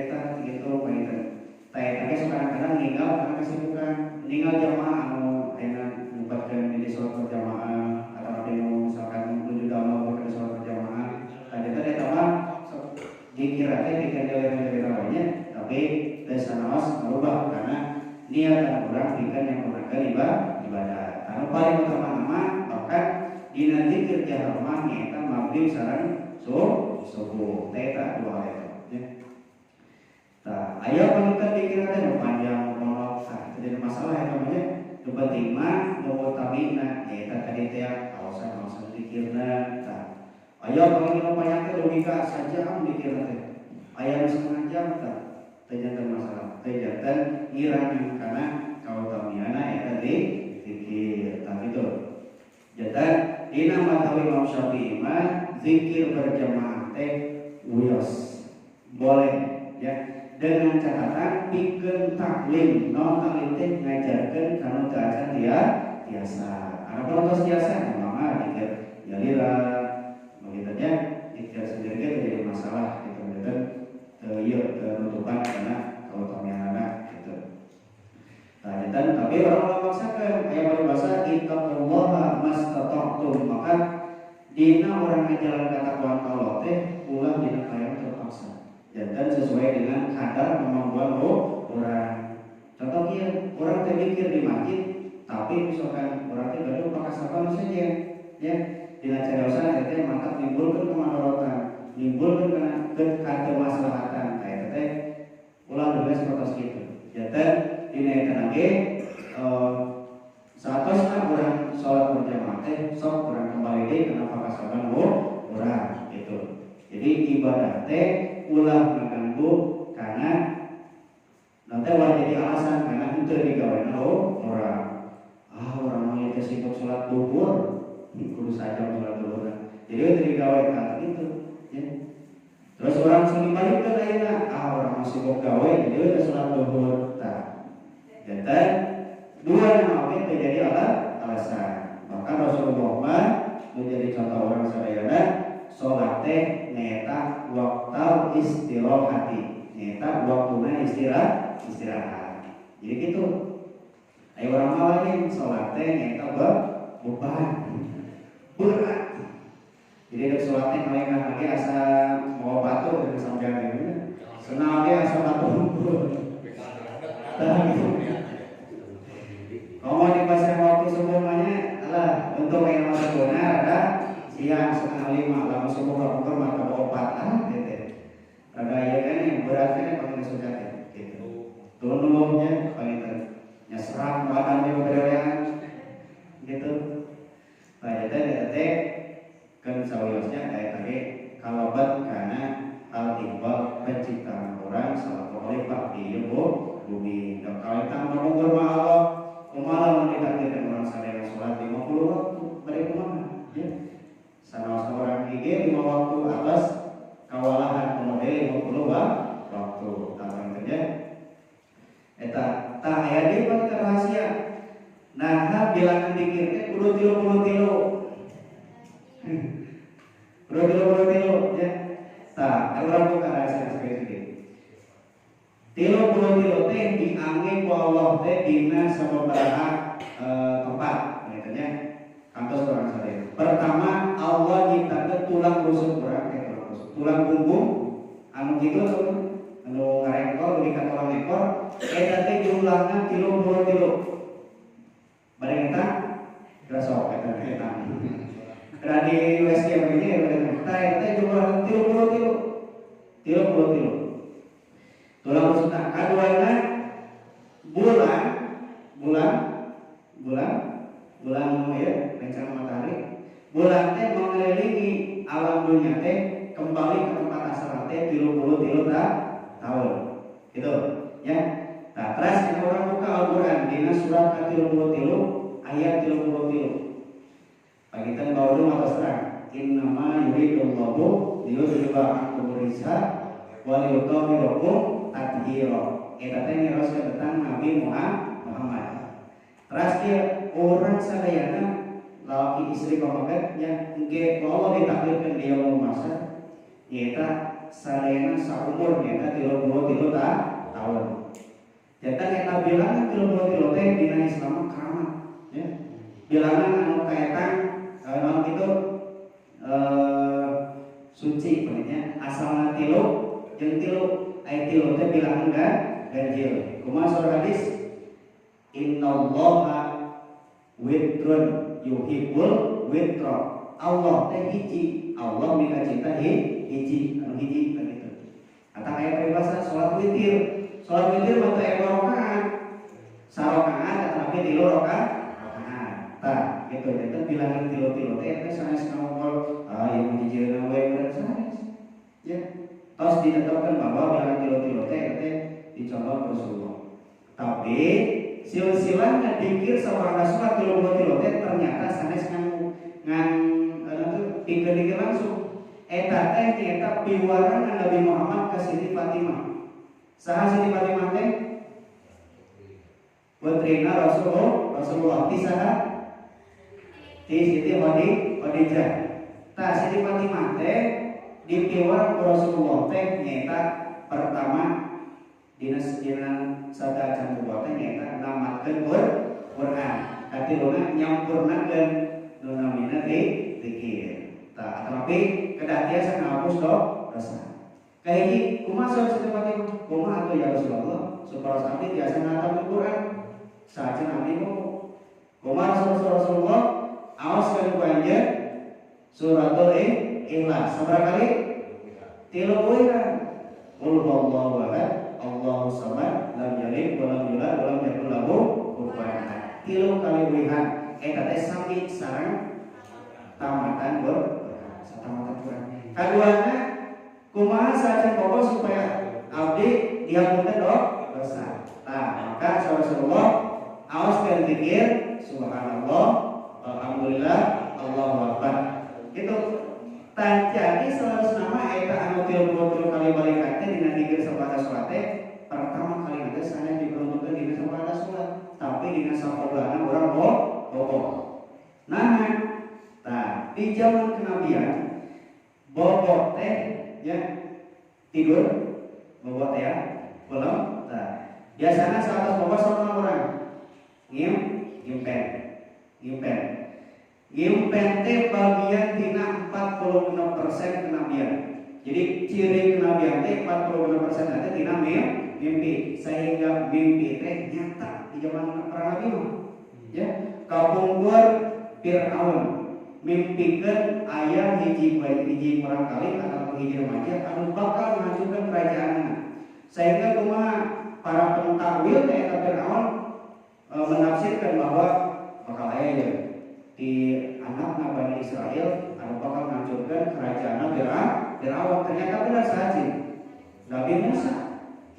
S1: eta gitu panginten. Tah eta ge sok kadang-kadang ninggal karena kesibukan, ninggal jamaah anu ayeuna ngumpetkeun di salat berjamaah atau nu misalkan nuju damel ke salat berjamaah. Tah eta eta mah sok dikira teh dikira dewe wae nya, tapi teu sanaos ngarubah karena niatan urang pikeun nyempurnakeun ibadah. Anu paling utama mah bahkan dina zikir jahar mah nyaeta maghrib sareng subuh. Teh eta dua hal eta nya. Tah aya panginten dikira teh nu panjang nu tah teu jadi masalah eta mah nya. Nu penting mah nu utamina nyaeta tadi teh kawasan-kawasan zikirna. Tah aya panginten nu panjang teh dugi ka sajam dikirna teh. Aya nu setengah jam tah teu janten masalah, teu janten ngirangan karena kautamiana eta di zikir. Tah gitu. Janten dina mazhab Imam Syafi'i mah zikir berjamaah teh wios boleh ya dengan catatan pikeun taklim. Naon taklim teh ngajarkeun kana teu acan dia biasa. Adapun tos biasa mah zikir nyalira begitu nya zikir sendiri ge teu jadi masalah gitu janten teu ieu teu nutupan karena kautamianana gitu. Nah, janten tapi orang ulah maksakeun aya paribasa ittaqullaha mastata'tum maka dina orang ngajalan katakwaan ka Allah teh ulah dina kaayaan terpaksa. Janten sesuai dengan kadar kemampuan orang. Contoh kieu, urang teh mikir di masjid tapi misalkan urang teh gaduh pakasaban saja ya dina cariosan eta teh mantap nimbulkeun kemadaratan, nimbulkeun kana katemaslahatan. Tah eta teh ulah deui sapertos kitu. Janten dina eta ge saatosna urang salat berjamaah teh sok urang kembali deui kana pakasaban urang gitu. Jadi ibadah teh ulah ngaganggu karena nanti ulah jadi alasan karena henteu digawena urang. Ah urang mah ieu teh sibuk salat duhur, kudu sajam salat duhur. Jadi teu digawe ka gitu ya. Terus orang sing dibalikeun ayeuna, ah urang mah sibuk gawe jadi teu salat duhur. Tah. Janten dua nama oge teu jadi alasan. Bahkan Rasulullah mah menjadi contoh orang sadayana salat teh nyaeta waktu istirahati, nyaeta waktuna istirahat. Jadi gitu. Ayo orang mah lain salat teh nyaeta beban berat. Jadi ada salat teh kalengah lagi asa mau batu Tah gitu. Komo di pasar waktu subuh mah nya, alah untuk yang masuk subuhna rada siang 4.30, lamun subuh kapungkur mah 4 ah gitu. Rada ieu kan yang berat kan paling suka gitu. Tunduhnya paling nya seram badan di bererean gitu. Nah, eta eta teh kan sawiosnya eta ge kalabat kana hal ihwal penciptaan orang selaku khalifah di ieu bumi. Dan kalau kita ngomong mah Allah, kumaha lamun ditakdirkan orang sadaya salat 50 waktu, bade kumaha ya? Sanaos orang gige 5 waktu atas kawalahan kemudian 50 waktu. Tah kerja eta tah aya deui mah rahasia. Nah, bilangan dikir teh kudu 33. Kudu 33 ya. Tah, urang buka rahasia sekali. 33 teh diangge ku Allah teh dina sababaraha tempat, gitu nya. Kantos urang sadaya. Pertama, Allah nyiptakeun tulang rusuk urang teh, tulang rusuk. Tulang punggung anu kitu anu ngarengkol dugi ka tulang ekor eta teh jumlahna 33. Bade eta rasok eta eta. Kada di USG begini ya bade eta eta jumlahna 33. 33. Tulang rusukna kaduana bulan bulan bulan bulan ya rencana matahari bulan teh mengelilingi alam dunia teh kembali ke tempat asal teh 33 tahun gitu ya. Nah, terus kita orang buka Al-Quran dina surat ke-33 ayat 33 pagitan baru atau serang innama yuridullahu liyudhhiba ankum rijsa wa liyutahhirakum tathira. Eta teh nyeroskeun tentang Nabi Muhammad. Terus kieu orang sadayana lalaki istri pameget nya engke Allah ditakdirkeun di yaumul mahsyar nyaeta sadayana saumur nyaeta 33 tahun. Jantan eta bilangan 33 teh dina Islam keramat ya. Bilangan anu kaetang naon kitu suci maksudnya asalna tilu jeung tilu aya tilu teh bilangan ganjil. Kumaha surah hadis? Innallaha witrun yuhibbul witra. Allah teh hiji, Allah mika cinta hiji, anu hiji kan gitu. Atau aya peribahasa salat witir. Salat witir mah teu aya rakaat. Sarakaat tetapi tilu rakaat. Tah, gitu janten bilangan tilu-tilu teh eta sanes ngomong ah ieu hijieuna we bener sanes. Ya. Tos ditetapkan bahwa bilangan tilu-tilu teh eta dicontoh Rasulullah. Tapi silsilahnya dikir seorang sholat 33 teh ternyata sanes ngan ngan dikir langsung. Eta teh nyata piwarangan Nabi Muhammad ke Siti Fatimah. Saha Siti Fatimah teh? Putrina Rasulullah. Ti saha? Ti Siti Khadijah. Tah Siti Fatimah teh dipiwarang ku Rasulullah teh nyata pertama dina dina sada acan bobo teh nyaeta namatkeun Quran. Katiluna nyampurnakeun nu namina zikir. Tah tapi kedah tiasa ngapus dosa. Kahiji kumaha saur Siti Fatimah? Kumaha atuh ya Rasulullah supaya abdi tiasa ngatamkeun Quran. Saacan abdi bobo. Kumaha Rasulullah? Aoskeun ku anjeun suratul Ikhlas. Sabaraha kali? 3 ulihan. Qul huwallahu ahad, Allahu samad, lam yalid wa lam yulad wa lam yakul lahu kufuwan ahad. 3 kali ulihan eta teh sami sareng tamatan Quran. Satamatan Quran. Kaduana kumaha saacan bobo supaya abdi dihapunten dosa. Tah, maka Rasulullah aoskeun zikir subhanallah, alhamdulillah, Allahu akbar. Gitu. Tah jadi selalu nama eta anu 33 kali balikan teh dina dikir sapada salat teh pertama kali teh sanes diperuntukkeun dina sapada salat, tapi dina sakoblana urang bobo. Nah, tah di zaman kenabian bobo teh ya tidur bobo teh ya belum tah biasanya saat bobo sama orang ngimpen ngimpen ngimpen teh bagian tina 46% kenabian. Jadi ciri kenabian teh 46% teh tina mimpi sehingga mimpi teh nyata di zaman para nabi mah. Ya, kapungkur Fir'aun mimpikeun aya hiji hiji murangkali atau hiji remaja anu bakal menghancurkan kerajaanna. Sehingga kumaha para pentakwil teh eta Fir'aun menafsirkan bahwa bakal aya ya di anakna Bani Israel anu bakal menghancurkan kerajaan Fir'aun. Ternyata benar saja Nabi Musa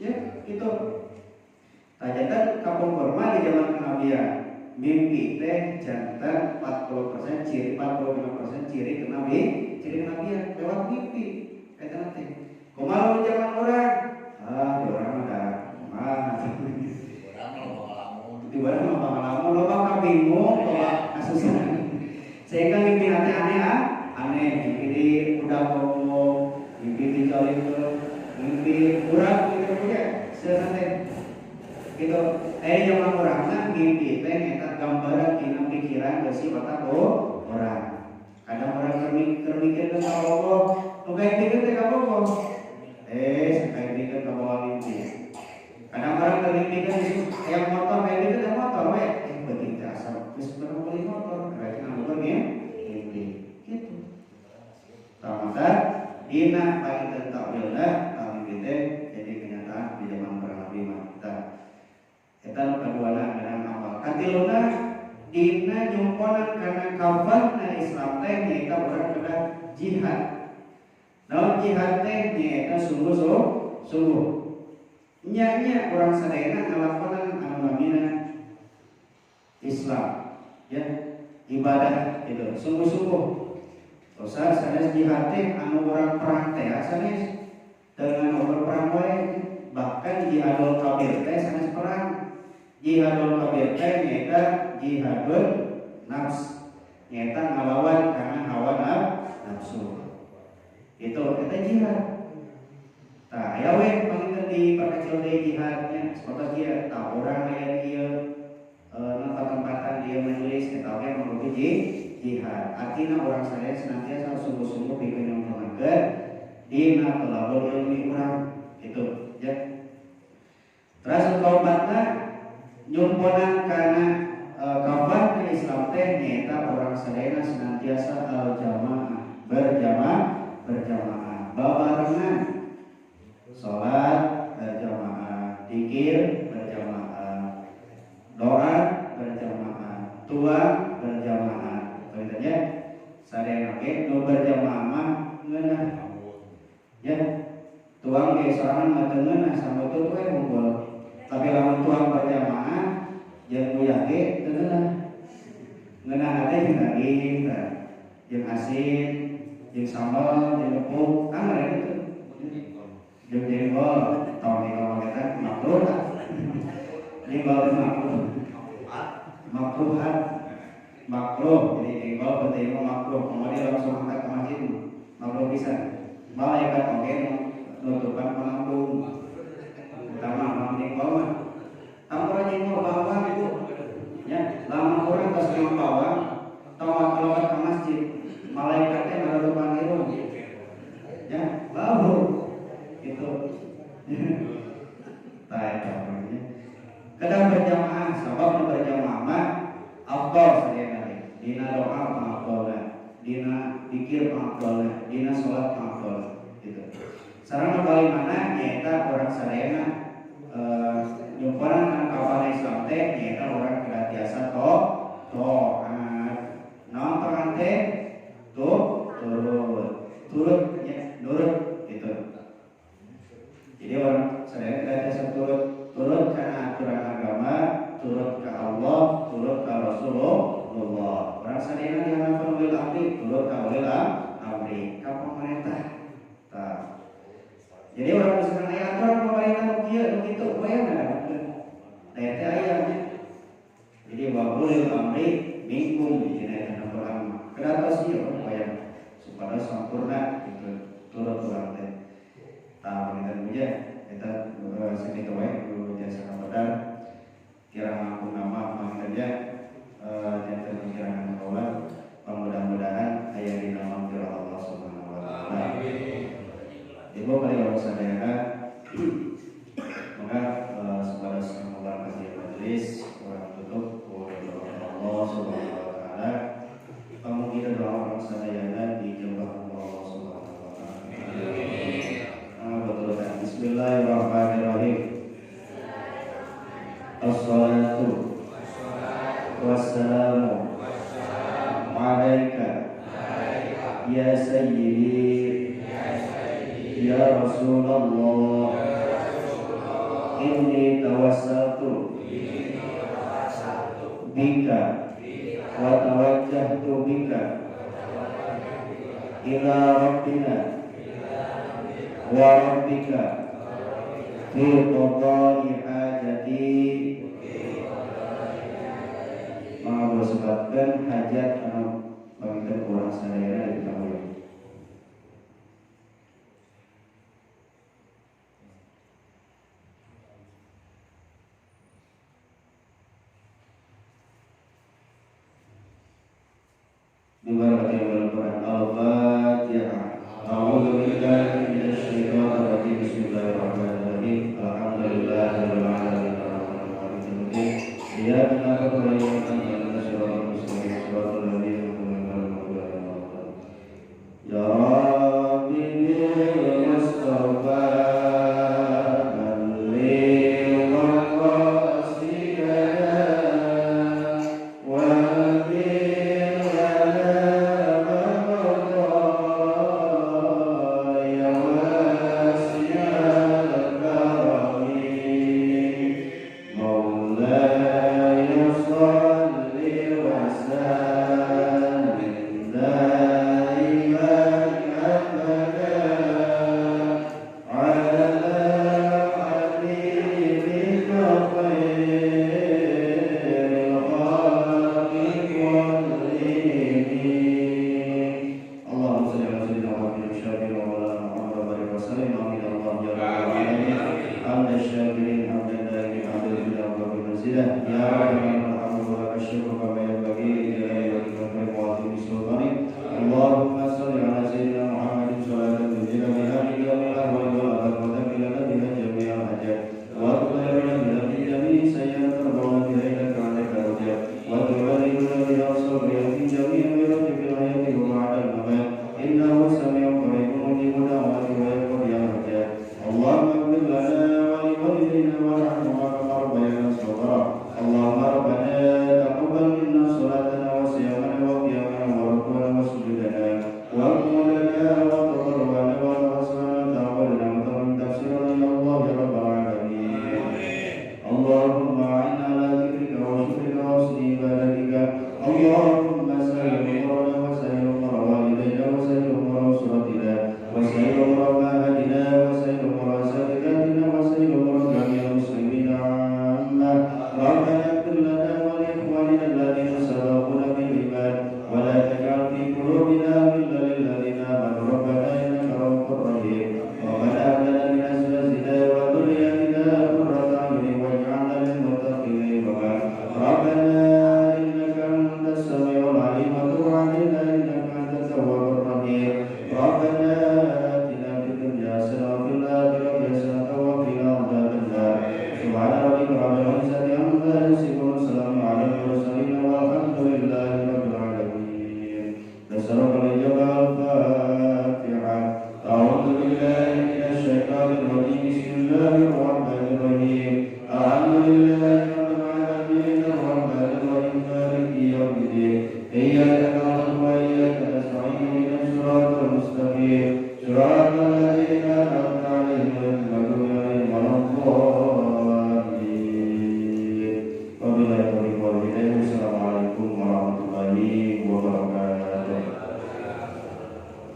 S1: ya gitu. Tajanten kapungkur mah di zaman kenabian mimpi teh janten 40% ciri 45% ciri kenabi, ciri kenabian lewat mimpi eta teh. Kumaha zaman urang? Ah, di urang mah da kumaha.
S2: Urang mah loba ngalamun.
S1: Di urang mah loba ngalamun, loba kabingung, loba kasusahan. Sehingga mimpi nanti aneh ah, aneh mimpi di udah ngomong, mimpi di itu, mimpi urang gitu punya, seueur teh. Gitu. Zaman urang mah mimpi teh eta gambaran dina pikiran besi otak orang. Kadang orang keur mikirkeun ka Allah, nu kayak mikir teh ka Allah. Kayak mikir ka bawa mimpi. Kadang orang keur mikir yang motor kayak mikir teh motor we. Beuting teh asa geus pernah beli motor, berarti nganggo mimpi. Gitu. Tah dina panginten takwilna mimpi teh jadi kenyataan di zaman para nabi mah. Tah eta nu kaduana ngeunaan amal. Katiluna dina nyumponan kana kafahna Islam teh nyaeta urang kedah jihad. Naon jihad teh nyaeta sungguh-sungguh. Nya-nya urang sadayana ngalakonan anu namina Islam ya, ibadah gitu, sungguh-sungguh. Terus sanes jihad teh anu urang perang teh sanes dengan ukur perang wae, bahkan jihadul kabir teh sanes perang. Jihadul kabir teh nyaeta jihadun nafs, nyaeta ngalawan karena hawa nafsu. Itu eta jihad. Tah aya we panginten diperkecil deui jihadnya, sapertos ieu tah urang aya di ieu tempatan dia majelis eta oge mangrupi jihad. Artina urang sadaya senantiasa sungguh-sungguh pikeun nyempurnakeun dina thalabul ilmi urang gitu ya. Terus kaopatna nyumponan kana kafah Islam teh nyaeta urang sadayana senantiasa al jamaah, berjamaah, berjamaah, babarengan salat berjamaah, zikir berjamaah, doa berjamaah, tuang berjamaah. Contohnya sadayana oge nu berjamaah mah ngeunah. Ya, tuang ge sorangan mah teu ngeunah samutut we unggul. Tapi lamun tuang berjamaah jeung uyah ge teu ngeunah. Ngeunah teh jeung daging tah, jeung asin, jeung sambal, jeung gepuk, anger gitu. Jeung jengkol, tong jengkol mah eta makruh. Jengkol teh makruh. Makruhat. Makruh, jadi jengkol penting mah makruh. Kemudian langsung angkat ke masjid makruh pisan. Malaikat oge nutupan pengampung. Utama mang jengkol mah. Tampura jengkol bawang itu. Ya, lamun urang tos jeung bawang, tong keluar ke masjid, malaikat teh ngarutupan irung. Ya, bau. Gitu. Tah eta namanya. Kedah berjamaah, sabab nu berjamaah mah afdal sadayana teh. Dina doa mah afdalna, dina dikir mah afdalna, dina salat mah afdalna gitu. Sareng nu kalimana nyaeta urang sadayana nyumponan kana kafahna Islam teh nyaeta urang kedah tiasa taat. Naon taat teh? Tuh turut. Turut ya, nurut gitu. Jadi orang sadayana kedah tiasa turut, turut karena aturan agama, turut ke Allah, turut ke Rasulullah. Orang sadayana dihanapan ulil amri, turut ke ulil amri, ka pemerintah. Tah. Jadi orang misalkan aya aturan pemerintah nu kieu nu kitu, we ngadangukeun. Da eta aya nya. Jadi wa ulil amri minkum di dina eta Quran mah. Kedah tos ieu upaya supaya sampurna gitu turut urang teh. Tah panginten puja eta sakitu wae nu tiasa kapadar kirang langkung nama panginten nya janten kirangan kaula mudah-mudahan aya dina maghfirah Allah Subhanahu wa taala. Ibu kali urang sadayana maka Bismillahirrahmanirrahim. Assalatu wassalamu alaika ya sayyidi ya Rasulullah. Inni tawassaltu bika wa tawajjahtu bika ila rabbina wa rabbika fi qada'i hajati. Mangga sebabkan hajat anu panginten urang sadayana diketahui. Bibarakati wal Quran. Al-Fatihah. A'udzu billahi minasy syaithanir rajim. Bismillahirrahmanirrahim. Alhamdulillahirabbil alamin. Arrahmanir rahim. Iyyaka na'budu wa iyyaka nasta'in. Shiratal mustaqim. Shiratal ladzina an'amta 'alaihim ghairil maghdubi 'alaihim. Ya Rabbi bil Mustafa balligh maqasidana wa bil lana ya wasi'al karami. Maulaya shalli wa sallim daiman abada ala habibika khairil khalqi kullihim. Allahumma shalli ala sayyidina Muhammadin syafi'il wa ala Muhammad wa barik wa sallim. Amin. Allah ya rabbal alamin. Hamdan syakirin hamdan daimin hamdan bila wa bi manzilah. Ya rabbal